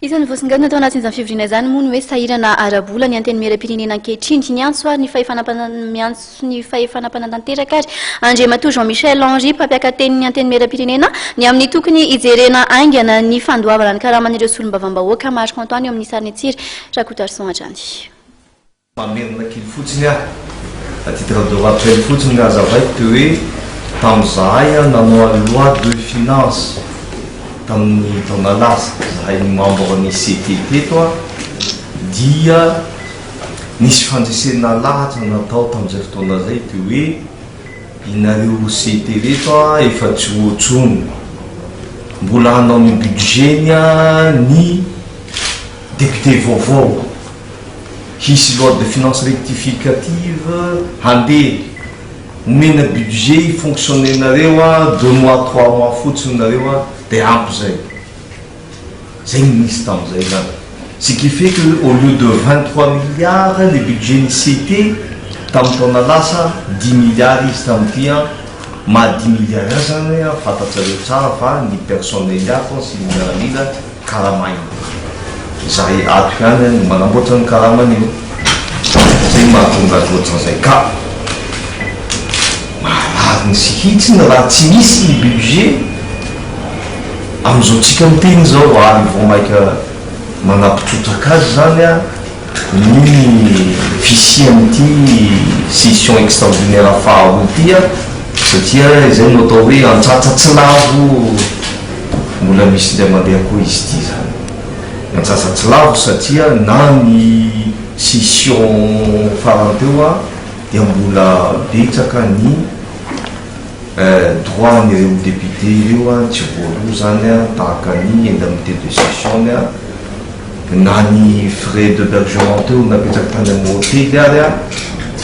Isan'ny voasongadina tao anatin'izany fivoriana izany moa ny hoe sahirana ara-bola ny Antenimierampirenena ankehitriny. Niantso ary ny fahefana miantso ny fahefana mpanatanteraka ary Andriamatoa Jean Michel Henri mpampiaka-tenin'ny Antenimierampirenena ny amin'ny tokony hijerena haingana ny fandoavana ny karaman'ireo solombavambahoaka. Marc Antoine eo amin'ny sarin'i Tsiry Rakotoarison hatrany. Mamerina kely fotsiny aho, à titre de rappel fotsiny ny hazavaiko de hoe tamin'izahay nanao ny loi de finance tamin'ny taona lasa, zahay membre ny CT teto dia nisy fandresena lahatra natao tamin'izay fotoana izay de hoe inareo CT reto efa tsy ho intsony, mbola hanao ny budget-ny ny député vaovao. Hisy loi de finance rectificative handeha, omena budget hi-fonctionner-nareo a, 2 mois 3 mois fotsiny nareo a, de ampy zay. Zay no nisy tamin'izay zany. Ce qui fait que au lieu de 23 milliards le budget ny CT tamin'ny taona lasa, 10 milliards izy tamin'ity a. Maha 10 milliards azy zany a, fantatrareo tsara fa ny personnel ato sy ny miaramila karamaina. Zahay ato ihany no manamboatra ny karamany io. Zay mahatonga azy ohatran'izay ka maharary ny sy hitsiny raha tsy misy ny budget amin'izao tsika miteny zao, ary vao maika manampitrotraka azy zany a ny fisian'ity session extraordinaire faharoa ity a, satria izay no atao hoe antsatsa tsy lavo mbola misy indray mandeha koa izy ity zany, antsatsa tsy lavo, satria na ny session farany teo a dia mbola betsaka ny droit n'ireo député ireo a tsy voaloa zany a, tahaka ny indemnité de session a, na ny frais d'hébergement teo napetraky tany amin'ny hôtely ary a.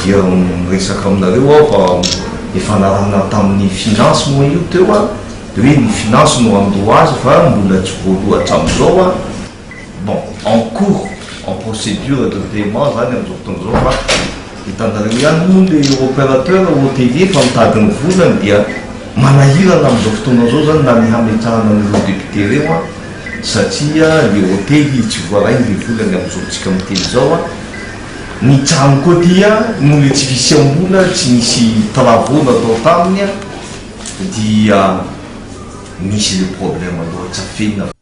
Dia miresaka aminareo aho fa efa narahana tamin'ny finance moa io teo a, de hoe ny finance no andoa azy fa mbola tsy voaloa hatramin'izao a. Bon, en cours, en procédure de paiement zany am'izao fotoana zao, fa hitanareo ihany moa le opérateur hôtelier fa mitady ny volany, dia manahirana am'izao fotoana zao zany na ny hametrahana an'ireo député reo a, satria le hôtely tsy voaray le volany am'izao tsika miteny zao a. Ny trano koa dia noho le tsy fisiam-bola, tsy nisy travaux natao taminy a, dia misy le problème loatra fenina.